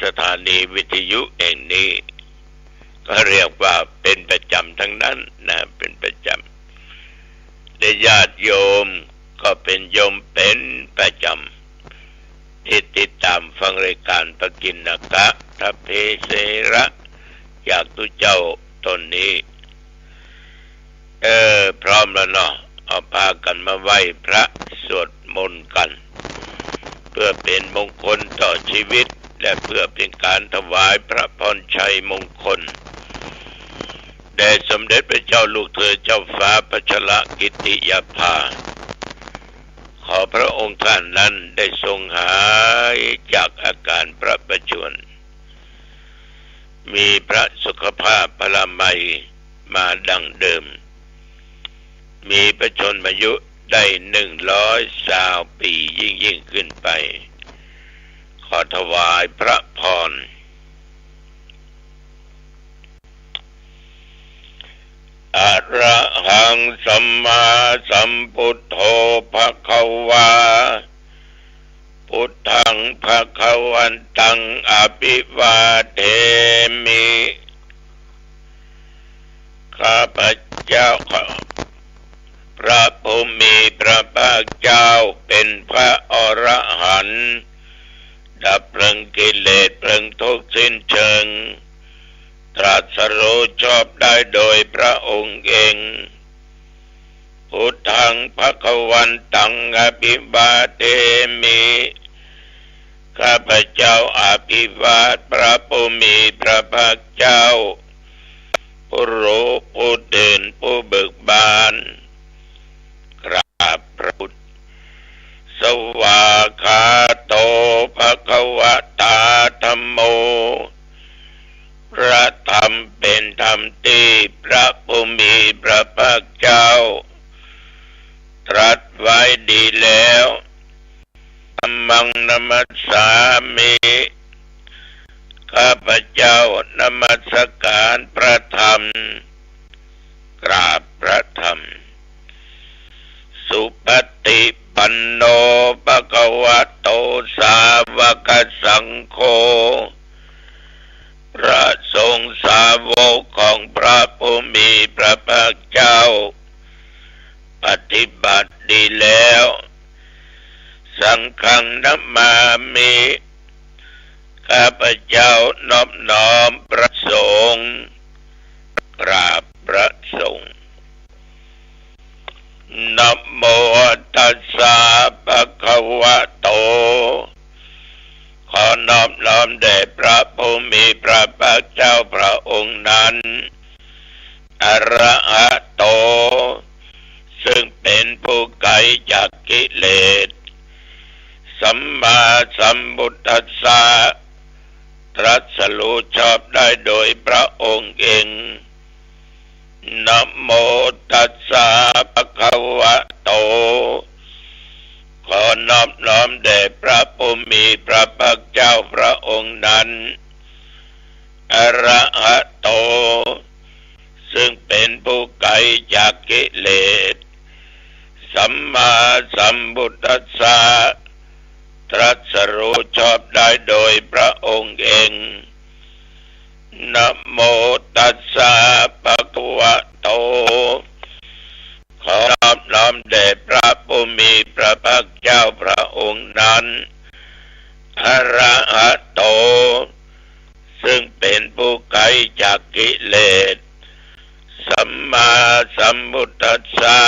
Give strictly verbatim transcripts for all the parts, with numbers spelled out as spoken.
สถานีวิทยุแห่งนี้ ก็เรียกว่าเป็นประจำทั้งนั้นนะ เป็นประจำ และญาติโยมก็เป็นโยมเป็นประจำ ที่ติดตามฟังรายการพระกิณกะทะเภเสระ จากตุ๊เจ้าตนนี้ เออ พร้อมแล้วเนาะ เอาพากันมาไหว้พระสวดมนต์กัน เพื่อเป็นมงคลต่อชีวิต และเพื่อเป็นการถวายพระพรชัยมงคล แด่สมเด็จพระเจ้าลูกเธอเจ้าฟ้าพัชรกิติยาภา ขอพระองค์ท่านนั้นได้ทรงหายจากอาการพระประชวร มีพระสุขภาพพลามัยมาดังเดิม มีพระชนมายุได้หนึ่งร้อยซาวปียิ่งๆ ขึ้นไป ขอถวายพระพร อะระหังสัมมาสัมพุทโธภะคะวา พุทธังภะคะวันตังอะภิวาเทมิ ข้าพเจ้า พระผู้มีพระภาคเจ้าเป็นพระอรหันต์ ดับเพลิงกิเลสเพลิงทุกข์สิ้นเชิง ตรัสรู้ชอบได้โดยพระองค์เอง พุทธังภะคะวันตังอะภิวาเทมิ ข้าพเจ้าอภิวาทพระผู้มีพระภาคเจ้า ผู้รู้ผู้ตื่นผู้เบิกบาน กราบพระพุทธ สวากขาโตภะคะวะตาธัมโม พระธรรมเป็นธรรมที่พระผู้มีพระภาคเจ้า ตรัสไว้ดีแล้ว ธัมมังนะมัสสามิ ข้าพเจ้านมัสการพระธรรม กราบพระธรรม สุปฏิปันโนภะคะวะโตสาวกสังโฆ พระสงฆ์สาวกของพระผู้มีพระภาคเจ้า ปฏิบัติดีแล้ว สังฆังนะมามิ ข้าพเจ้านอบน้อมพระสงฆ์ กราบพระสงฆ์ นะโมตัสสะภะคะวะโต ขอนอบน้อมแด่พระผู้มีพระภาคเจ้าพระองค์นั้น อะระหะโต ซึ่งเป็นผู้ไกลจากกิเลส สัมมาสัมพุทธัสสะ ตรัสรู้ชอบได้โดยพระองค์เอง นะโมตัสสะภะคะวะโต ขอนอบน้อมแด่พระผู้มีพระภาคเจ้าพระองค์นั้น อะระหะโต ซึ่งเป็นผู้ไกลจากกิเลส สัมมาสัมพุทธัสสะ ตรัสรู้ชอบได้โดยพระองค์เอง นะโมตัสสะภะคะวะโต ขอนอบน้อมแด่พระผู้มีพระภาคเจ้าพระองค์นั้น อะระหะโต ซึ่งเป็นผู้ไกลจากกิเลส สัมมาสัมพุทธัสสะ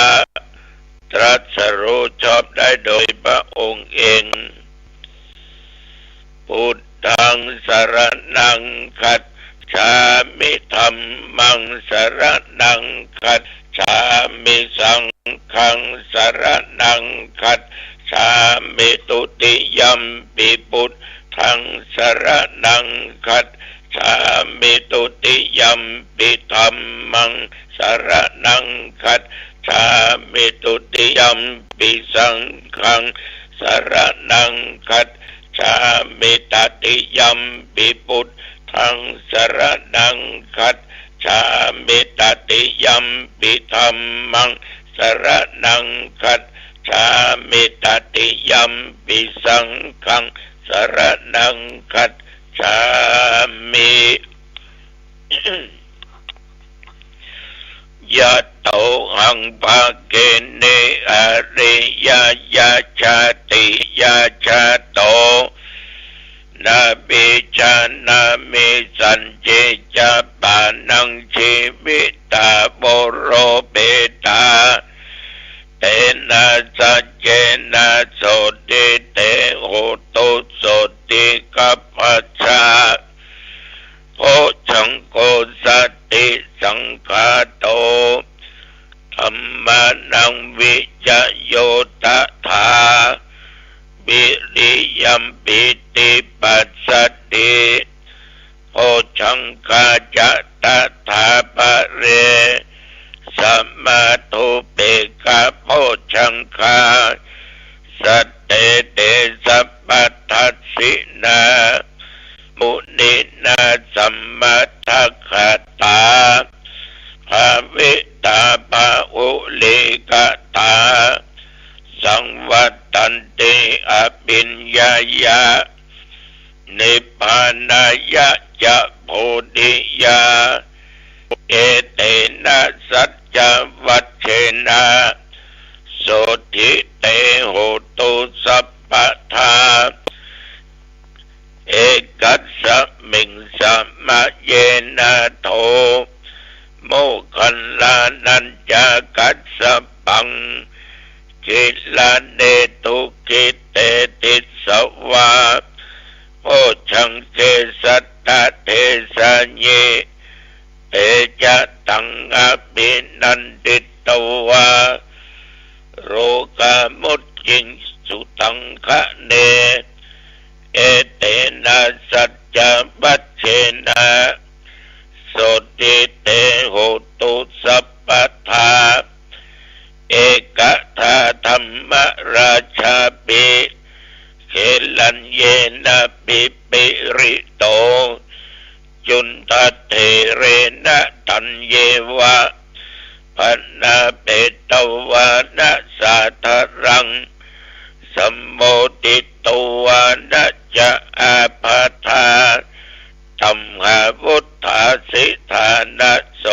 ตรัสรู้ชอบได้โดยพระองค์เอง พุทธังสรณังคัจฉามิ ธัมมังสรณังคัจฉามิ สังฆังสรณังคัจฉามิ ทุติยัมปิพุทธังสรณังคัจฉามิ ทุติยัมปิธัมมังสรณังคัจฉามิ ทุติยัมปิสังฆังสรณังคัจฉามิ ตติยัมปิพุทธังสรณังคัจฉามิ ตติยัมปิธัมมังสรณังคัจฉามิ ตติยัมปิสังฆังสรณังคัจ สามิ ยะโตหัง ภะคะเน อะริยะยะจาติยะจาโต นะ วิชานะ มิ สันติ จะ ปะนัง จีวิตา โว โร เปตา เตนะ สัจเจนะ โสตถิ เต โหตุ โสตถิ กัปปะสะ โพชฌังโก สัตถิสังขาโต ธัมมานัง วิจโย ตถา วิริยัม ปีติ ปัสสะติ โพชฌังคา จะ ตถา ปะเร สะมา ทู เปกขะ โพชฌังคา สัตเต เต สัพพะ ทัสสินา มุนินา สะมะทะกะตา ภาวิตา บาหุลีกะตา สังวัตตันติ อะภิญญายะ นิพพานายะ จะ โพธิยา เอเตนะ สัจจวัชเชนะ โสตถิ เต โหตุ สัพพะทา เอกัสสะมิง สะมะเยนะ โท โมคคัลลานัญจะ กัสสะปัง กิลาเน ทุกขิเต ติสสะวา โพชฌังเข สัตตะเทสะยิ เตจะ ตัง อะภินันทิตวา โรกามุจจิงสุตังคะเน เอเตนะ สัจจวัชเชนะ โสตถิ เต โหตุ สัพพะทา เอกะทา ธัมมราชาปิ เขลัญเยนะ ปิปิริโต จุนทะเถเรนะ ธัญเยวะ ภะนาเปตวานะ สาธารัง สัมโมทิตวานะ จะ อาภาธา ตัมหาวุฏฐาสิทานะโส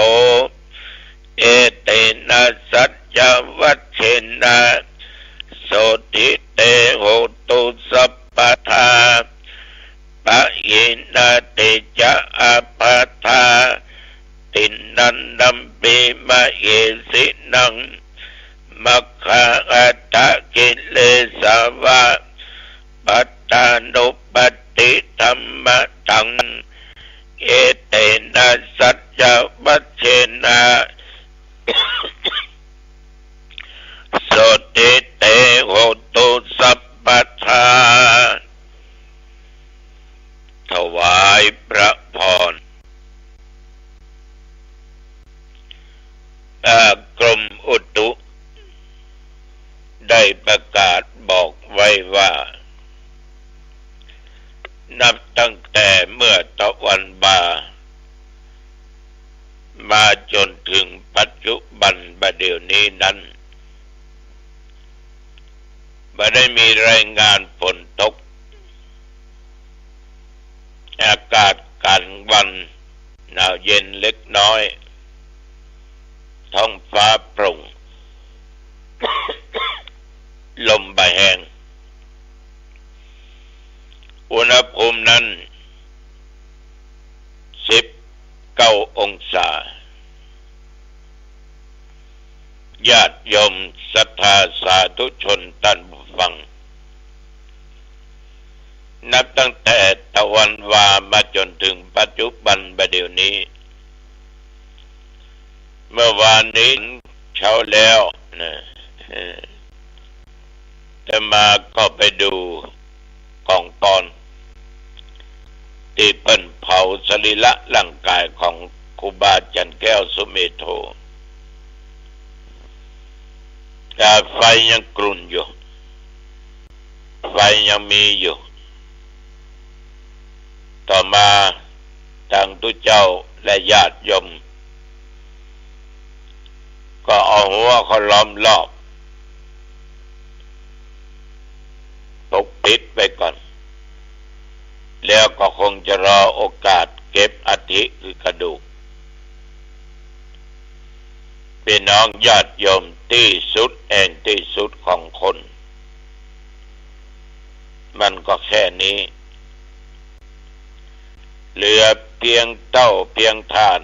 เอเตนะ สัจจวัชเชนะ โสตถิ เต โหตุ สัพพะทา ปะหินา เตจะ อาภาธา ติณันนัมปิ มะเหสินัง มัคคาอัฏฐกิเลสาวะ ปัตตานุปัฏฐิธัมมะตัง เอเตนะ สัจจวัชเชนะ โสตถิ เต โหตุ สัพพะทา ถวายพระพร เอ่อ กรมอุตุ ได้ประกาศบอกไว้ว่า นับตั้งแต่เมื่อตะวันบ่า มาจนถึงปัจจุบันบ่าเดี่ยวนี้นั้น บ่ได้มีรายงานฝนตก อากาศกลางวันหนาวเย็นเล็กน้อย ท้องฟ้าโปร่ง ลมบ่าแฮง อุณหภูมินั้น สิบเก้าองศา ญาติโยมศรัทธาสาธุชนท่านผู้ฟัง นับตั้งแต่ตะวันบ่ามาจนถึงปัจจุบันบ่าเดี่ยวนี้ เมื่อวานนี้เช้าแล้วนะ เอ่อ อาตมาก็ไปดูกองฟอนตี้เปิ้นเผาสรีระร่างกายของครูบาอาจารย์แก้วสุเมโธ แต่ไฟยังกรุ่นอยู่ ไฟยังมีอยู่ ต่อมาตางตุ๊เจ้าและญาติโยม ก็เอาหัวเขาล้อมรอบ ปกปิดไว้ก่อน แล้วก็คงจะรอโอกาสเก็บอัฐิคือกระดูก ปี้น้องญาติโยมตี้สุดแห่งตี้สุดของคน มันก็แค่นี้ เหลือเพียงเต้าเพียงถ่าน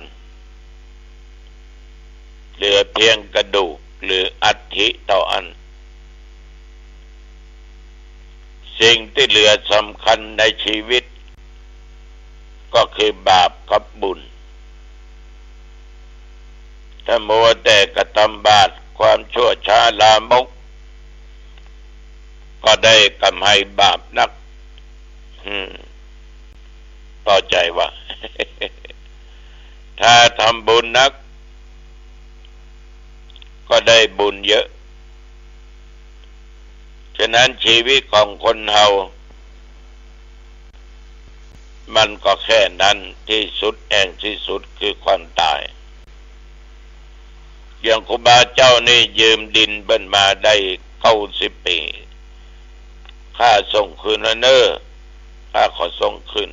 เหลือเพียงกระดูกหรืออัฐิเต้าอั้น สิ่งตี้เหลือสำคัญในชีวิต ก็คือบาปกับบุญ ถ้ามัวแต่กระทำบาปความชั่วช้าลามก ก็ได้กำไรบาปนัก อืม เข้าใจ๋ว่า ถ้าทำบุญนัก ก็ได้บุญเยอะ ฉะนั้นชีวิตของคนเฮา มันก็แค่นั้น ตี้สุดแห่งตี้สุดคือความต๋าย อย่างครูบาเจ้านี่ยืมดินเปิ้นมาได้เก้าสิบปี๋ ข้าส่งคืนแล้วเน่อ ข้าขอส่งคืน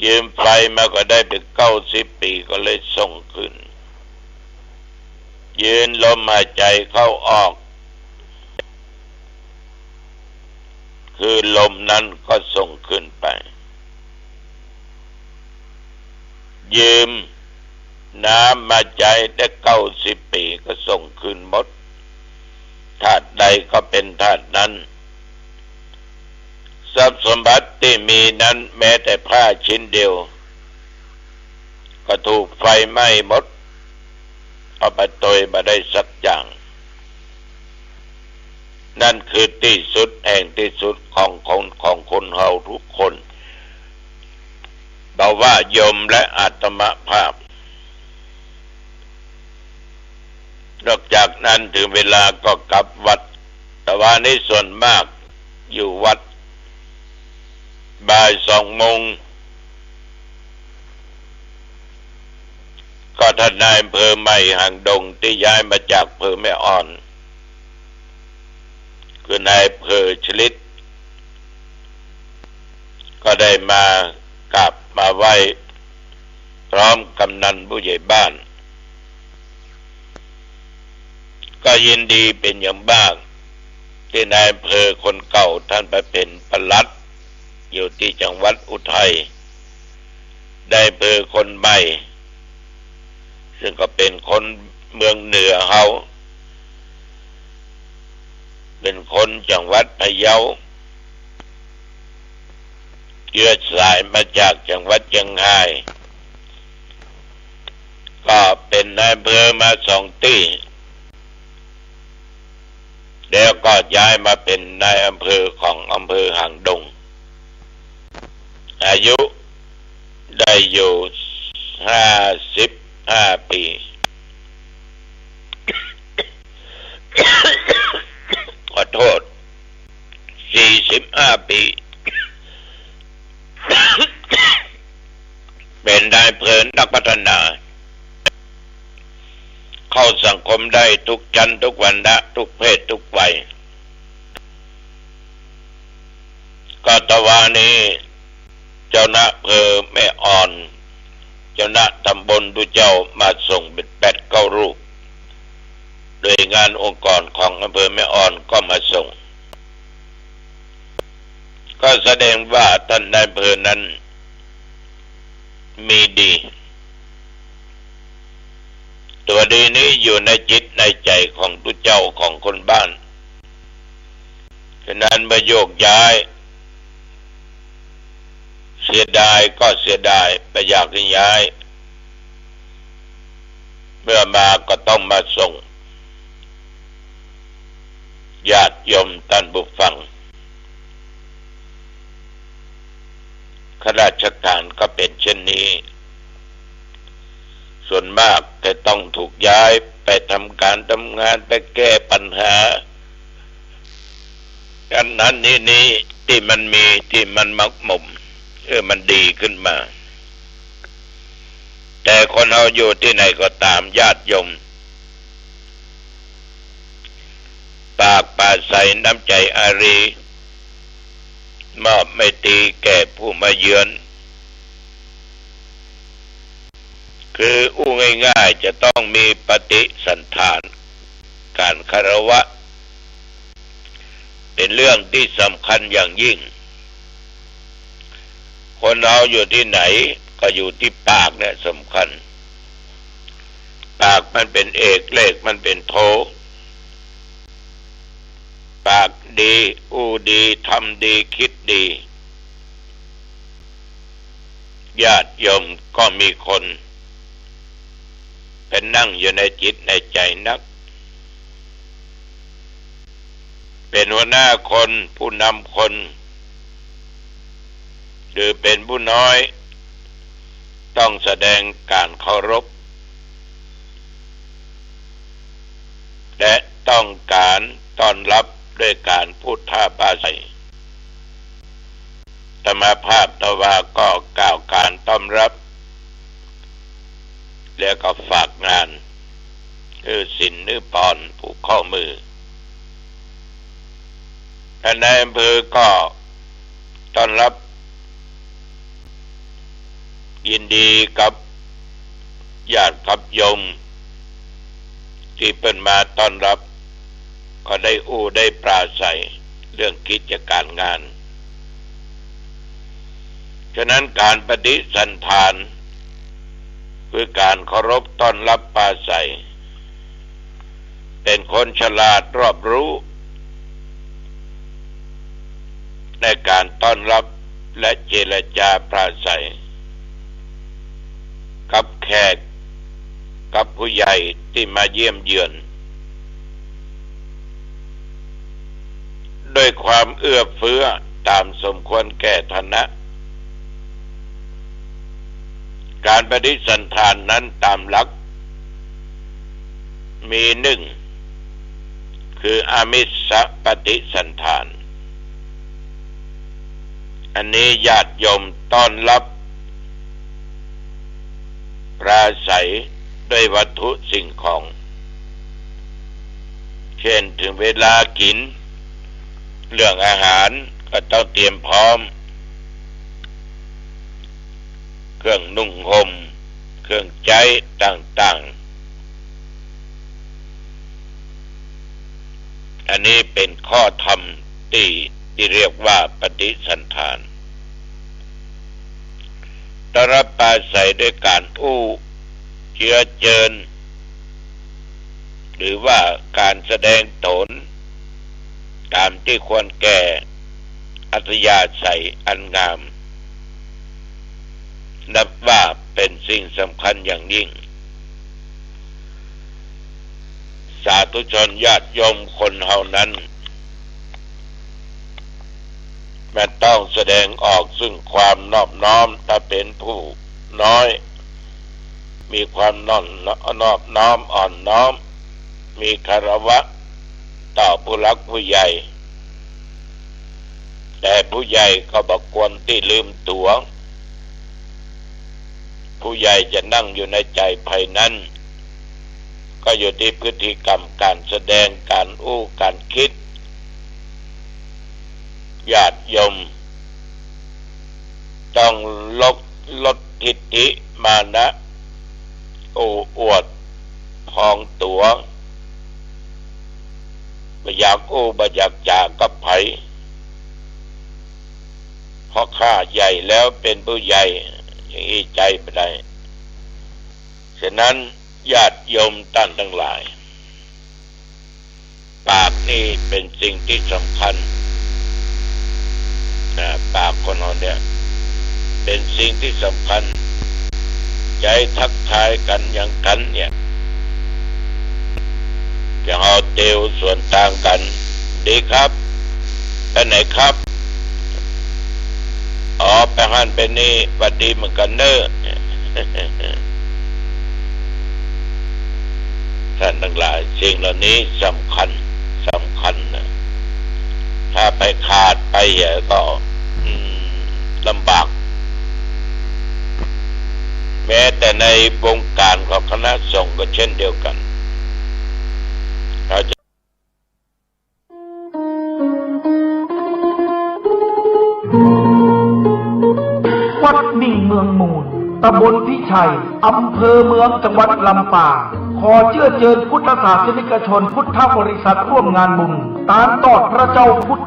ยืมไฟมาก็ได้เป๋นเก้าสิบปี๋ ก็เลยส่งคืน ยืมลมหายใจ๋เข้าออก คือลมนั้นก็ส่งคืนไป ยืมน้ำมาใจ๊ได้เก้าสิบปี๋ ก็ส่งคืนหมด ธาตุใดก็เป๋นธาตุนั้น ทรัพย์สมบัติตี้มีนั้น แม้แต่ผ้าชิ้นเดียว ก็ถูกไฟไหม้หมด เอาไปตวยบ่ได้สักอย่าง นั่นคือตี้สุดแห่งตี้สุดของคน ของคนเฮาทุกคน เบาว่ายมและอาตมภาพ นอกจากนั้นเถิงเวลาก็กลับวัด แต่ว่าในส่วนมากอยู่วัด บ่ายสองโมง ก็ท่านนายอำเภอใหม่หางดงตี้ย้ายมาจากอำเภอแม่อ่อน คือนายอำเภอชลิต ก็ได้มากราบมาไหว้พร้อมกำนันผู้ใหญ่บ้าน ก็ยินดีเป๋นอย่างมาก ตี้นายอำเภอคนเก่าท่านไปเป๋นปลัดอยู่ตี้จังหวัดอุทัย นายอำเภอคนใหม่ ซึ่งก็เป๋นคนเมืองเหนือเฮา เป๋นคนจังหวัดพะเยา เจื้อสายมาจากจังหวัดเจียงฮาย ก็เป๋นนายอำเภอมาสองตี้ แล้วก็ย้ายมาเป๋นนายอำเภอของอำเภอหางดง อายุได้อยู่ห้าสิบห้าปี๋ ขอโทษ สี่สิบห้าปี๋ เป๋นนายอำเภอนักพัฒนา เข้าสังคมได้ทุกชั้นทุกวรรณะทุกเพศทุกวัย ก็ตะวานี้ เจ้าหน้าอำเภอแม่อ่อน เจ้าหน้าตำบลผู้เจ้ามาส่งเป๋นแปดเก้ารูป โดยงานองค์กรของอำเภอแม่อ่อนก็มาส่ง ก็แสดงว่าท่านนายอำเภอนั้นมีดี ตั๋วดีนี้อยู่ในจิตในใจ๋ของตุ๊เจ้าของคนบ้าน ฉะนั้นเมื่อโยกย้าย เสียดายก็เสียดาย บ่อยากจะย้าย เมื่อมาก็ต้องมาส่ง ญาติโยมต้านผู้ฟัง ข้าราชการก็เป๋นเช่นนี้ ส่วนมากจะต้องถูกย้ายไปทำก๋านทำงาน ไปแก้ปัญหา อันนั้นนี่นี่ตี้มันมี ตี้มันหมักหมม เออ มันดีขึ้นมา แต่คนเฮาอยู่ตี้ไหนก็ต๋าม ญาติโยม ปากปราศรัยน้ำใจ๋อารี มอบไมตรีแก่ผู้มาเยือน คืออู้ง่ายๆ จะต้องมีปฏิสัณฐาน การคารวะ เป็นเรื่องที่สำคัญอย่างยิ่ง คนเฮาอยู่ตี้ไหนก็อยู่ตี้ปากเนี่ยสำคัญ ปากมันเป๋นเอก เลขมันเป๋นโท ปากดี อู้ดี ทำดี คิดดี ญาติโยมก็มีคนเป๋นนั่งอยู่ในจิตในใจ๋นัก เป๋นหัวหน้าคน ผู้นำคน หรือเป๋นผู้น้อย ต้องแสดงการเคารพ และต้องการต้อนรับด้วยการพูดจาปราศรัย อาตมาภาพทว่าก็กล่าวการต้อนรับ แล้วก็ฝากงาน หื้อศีลหื้อปอนผูกข้อมือ ท่านนายอำเภอก็ต้อนรับ ยินดีกับญาติกับโยม ตี้เปิ้นมาต้อนรับ ก็ได้อู้ได้ปราศรัยเรื่องกิจการงาน ฉะนั้นการปฏิสัณฐาน คือการเคารพต้อนรับปราศรัย เป๋นคนฉลาดรอบรู้ ในการต้อนรับและเจรจาปราศรัย กับแขก กับผู้ใหญ่ตี้มาเยี่ยมเยือน ด้วยความเอื้อเฟื้อต๋ามสมควรแก่ฐานะ การปฏิสัณฐานนั้นต๋ามหลัก มีหนึ่ง คืออามิสปฏิสัณฐาน อันนี้ญาติโยมต้อนรับปราศรัยด้วยวัตถุสิ่งของ เช่น ถึงเวลากิ๋น เรื่องอาหารก็ต้องเตรียมพร้อม เครื่องนุ่งห่ม เครื่องใจ๊ต่างๆ อันนี้เป๋นข้อธรรมตี้ ตี้เรียกว่าปฏิสัณฐาน ต้อนรับปราศรัยด้วยการอู้เจือเจิญ หรือว่าการแสดงต๋นต๋ามตี้ควรแก่อัธยาศัยอันงาม นับว่าเป๋นสิ่งสำคัญอย่างยิ่ง สาธุชนญาติโยมคนเฮานั้น มันต้องแสดงออกซึ่งความนอบน้อม ถ้าเป๋นผู้น้อย มีความนอน นอบน้อมอ่อนน้อม มีคารวะต่อผู้หลักผู้ใหญ่ แต่ผู้ใหญ่ก็บ่ควรตี้ลืมตั๋ว ผู้ใหญ่จะนั่งอยู่ในใจ๋ใผนั้น ก็อยู่ตี้พฤติกรรมการแสดง การอู้ การกึ๊ด ญาติโยมต้องลด ลดทิฏฐิมานะ อู้อวดพองตั๋ว บ่อยากอู้บ่อยากจ๋ากับใผ เพราะข้าใหญ่แล้วเป๋นผู้ใหญ่ อย่างอี้ใจ๊บ่ได้ ฉะนั้นญาติโยมต้านตังหลาย ปากนี่เป๋นสิ่งตี้สำคัญ นะ ปากคนเฮาเนี่ยเป๋นสิ่งตี้สำคัญ จะทักทายกั๋นหยังกั๋นเนี่ย จะเอาเตียวสวนตางกั๋น ดีครับ ไปไหนครับ อ๋อ ไปหั้นไปนี่ หวัดดีเหมือนกั๋นเน่อ ต้านตังหลาย สิ่งเหล่านี้สำคัญ สำคัญนะ ถ้าไปขาดไปเหียก็ อืม ลำบาก แม้แต่ในวงการของคณะสงฆ์ก็เช่นเดียวกั๋น เราจะ มิ่งเมืองมูล ตำบลพิชัย อำเภอเมือง จังหวัดลำปาง ขอเจื้อเจิญพุทธศาสนิกชน พุทธบริษัทร่วมงานบุญ ตานตอดพระเจ้าพุทธ